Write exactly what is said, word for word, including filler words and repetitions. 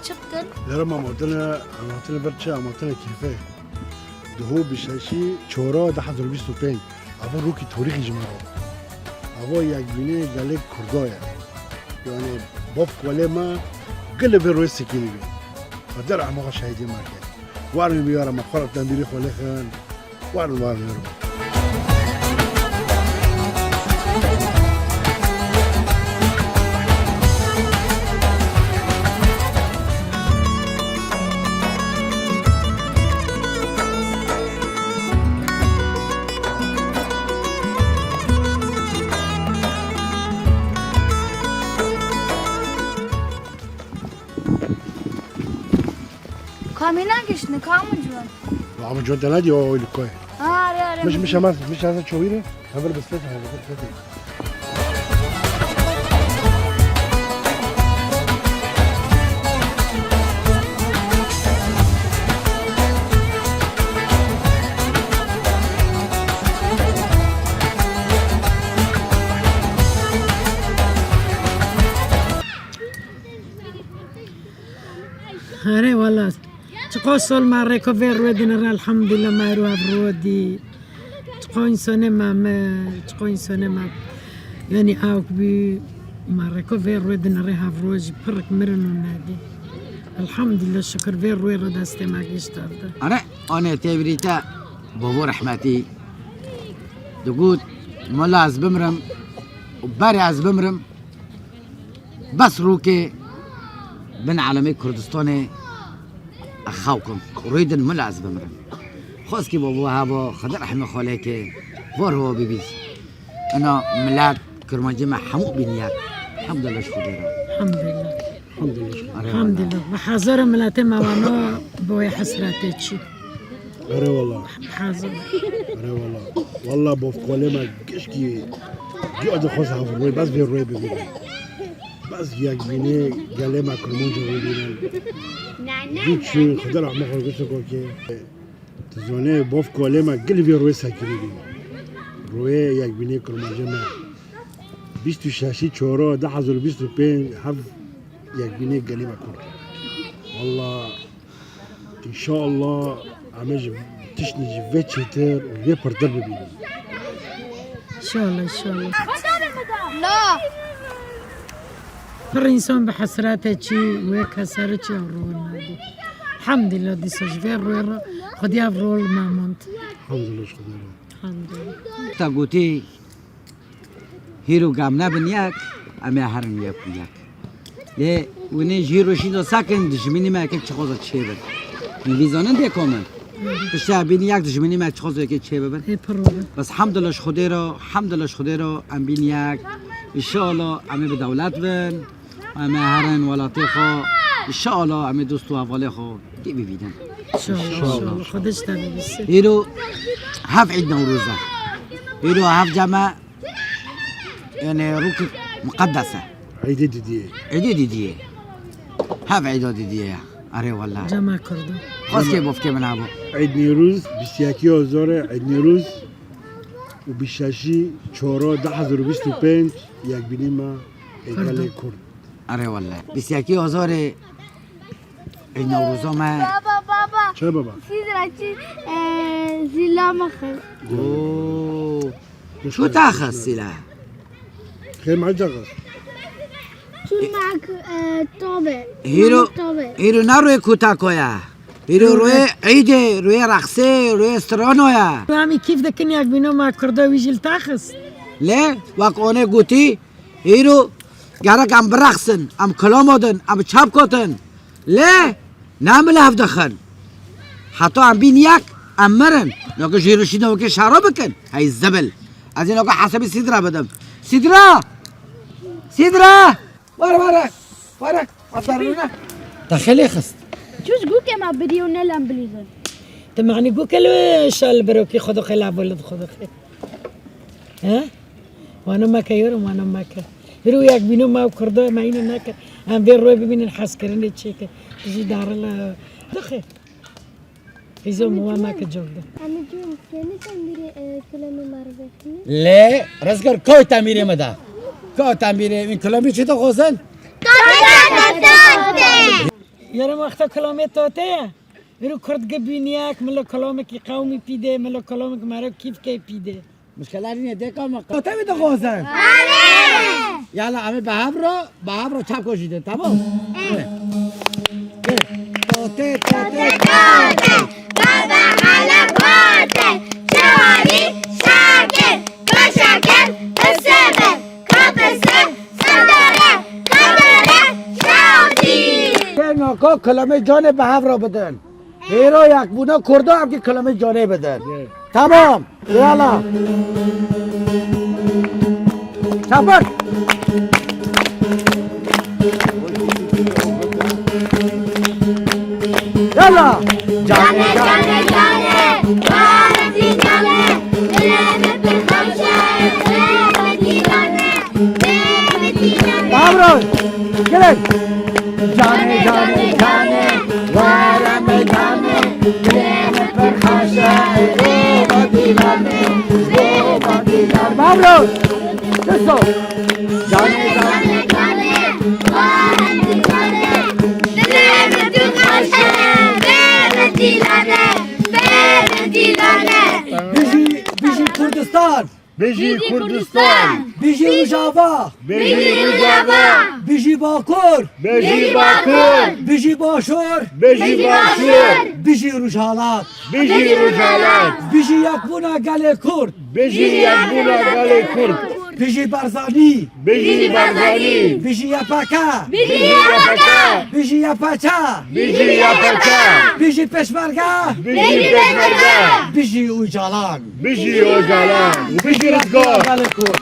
Çi bikin? Lera em hatine, em hatine ber çi, em hatine kêfê. Duhû bi şeşî çora du hezar û bîst û pênc. Ava rokî tarîxî ji me re. Ava yekbînê gelê Kurda ye. Yani, bav kolê me gilê vê royê sekînî bî. Xwedê rehma xwe şehîdê me ke. Warin biyara me, xwe re tembîrê xwe lêxin. Warin, warin, warin. Kamîna giştine, kamin ciwan. Ama contela diye o ilkoy. Ha, are, are. Miş, miş ama, miş ama çovire. Hevel bisiklet, hevel bisiklet. Erê wela. Çiqas sol me rêko vê rûyê dinere, elhamdulillah, me êro hev rû dî. Çiqo însonê me, me, çiqo însonê me, yanî awk bî, me rêko vê rûyê dinere, hev rû jî pirk mirin û nedî. Elhamdulillah, şikir vê rûyê re destê me gişt erde. Are, anê têvirî te, bavo rehmetî, digot, mala ez bimrim, û berê ez bimrim, bes rûkê bin elemê Kurdistanê ez xew kim. Rûyê din mil ez bimrim. Xweskî bo bo hebo, Xwedê rehmê xwe lê ke, vor ho bibî. Ina milet, Kurmancê me hemû bîn yek. Hemdulillah ji Xwedê re. Hemdulillah. Hemdulillah. Erê wela. Hemdulillah. Bi hezara miletê me wano bi wê hesretê çî. Erê wela. Bi hezara. Erê wela. Wela bofkolê me gişkî cihê xwe hev rûyê, bes vê rûyê bibînin. Bes yekbînê gelê me Kurmanca bibînin. Dî çû, Xwedê rehmê xwe gişt kokê. Tu zanê bofkolê me gilî vê rûyê sekirî bî. Rûyê yekbînê Kurmancê me. Bîst û şeşî çora du hezar û bîst û pênc hev yekbînê gelê me Kurd. Wela, înşallah, em ê ji tiştî ji vê çêtir û vê pirtir bibînin. Înşallah, înşallah. La. Pir însan bi hesretê çî wê keseri çi ew rû nadî. Hemdîla dîsa ji vê rûyê re Xwedî ev rû li me mond. Hemdîla ji Xwedê re. Hemdîla. Te gotî, hîro gam nebin yek, em ê herin yek û yek. Lê winê jî roşî de sakin dijminî me yekek çixoza çêbin. Min vî zanin dê komen. Pişta bîn yek dijminî me çixoza yekê çêbibin. Ê pir rû. Bes hemdulillah ji Xwedê re, hemdulillah ji Xwedê re, em bîn yek. Înşallah em ê bi dewlet bin. Em ê herin welatê xwe. Înşallah em ê dost û hevalê xwe dê bibînin. Înşallah, înşallah. Xwedê ji te bibîse. Hêro hev Îd Newroz e. Hêro hev cem e. Yani rûkek muqeddes e. Îdê didiyê. Îdê didiyê. Hev îda didiyê ya. Erê wela. Cema Kurdo. Xweskê bofkê min hebû. Îd Newroz, bîst yekî Ozorê, Îd Newroz û bîst şeşî çora du hezar û bîst û pênc yekbînî me ê gelê Kurd. Erê wela. Bîst yekî Ozorê Îd Newroza me. Baba, baba. Çi baba? Sidra çi, e, zîla me xist. Oo. Çû te xist zîla? Xêr me çaxist. Çûn me, e, tabe. Hîro, tabe. Hîro ne rûyê kutako ya. Hîro rûyê Îdê, rûyê reqsê, rûyê strano ya. Em ê kîf dikin yekbîno me Kurdo wî jî li te xist. Lê wek onê gotî, Hîro gerek em bireqsin, em kilama din, em çap kotin. Lê ne em li hev dixin. Heta em bîn yek, em mirin. Nokê jî rişîne wekê şero bikin. Hey zibil. Ez ê nokê hesabî Sidra bidim. Sidra! Sidra! Were, were! Were! Aferin. Te xelê xist. Çû ji gûkê me bidî û ne lem bilîzin. Te manî gûke li şal birokî xwe dixê la bolid xwe dixê. He? Wano meke yorum, wano meke. Hiro yek bîno me û Kurdo me îno neke. Em vê rûyê bibînin hezkirinê çêke. Jî darila. Dixê. Îzo mi wa meke cok de. Em ê cûn kêmî tembîrê, e, kilemê me re vexînin. Lê, rizgar koy tembîrê me da. Koy tembîrê, min kilemî çi dixwazin? Koy tembîrê. Yarın wexta kilamê tate ye. Îro kurd gi bîniyek, milo kilamekî qewmî pî de, milo kilamek mero kîfkê pî de. Mişkela nîne, dê ka me tate bidixwazin. Yala, em ê bi hev re, bi hev re çavko jî din, tamam? Ê. Ê. Tate, tate, tate, baba hele pate, çawarî şakir, paşakir, esebe, kapese, sedere, kadere, şatî. Ê naka kilamê canê bi hev re bidin. Hêra yekbûna Kurda em ki kilamê canê bidin. Tamam. Yala. Çapak. Yala. Cane, cane, cane, cane, cane, dileme pir xweş e, dileme dilane, dileme dilane. Bravo. Gelin. Cane, cane, cane, were meydane, dileme pir xweş e, dileme dilane, dileme dilane. Bravo. Çiso? Canê, canê, canê, wahê canê, dilê min tu xweş e, bê min dîlane, bê min dîlane. Bijî, bijî Kurdistan! Bijî Kurdistan! Bijî Rojava! Bijî Rojava! Bijî Bakur! Bijî Bakur! Bijî Başûr! Bijî Başûr! Bijî Rojhilat! Bijî Rojhilat! Bijî yekbûna gelê Kurd! Bijî yekbûna gelê Kurd! Bijî Barzanî! Bijî Barzanî! Bijî Y P G! Bijî Y P G! Bijî Y P G! Bijî Y P G! Bijî Pêşmerge! Bijî Pêşmerge! Bijî Ocalan! Bijî Ocalan! Bijî Rizgar! Gelê Kurd!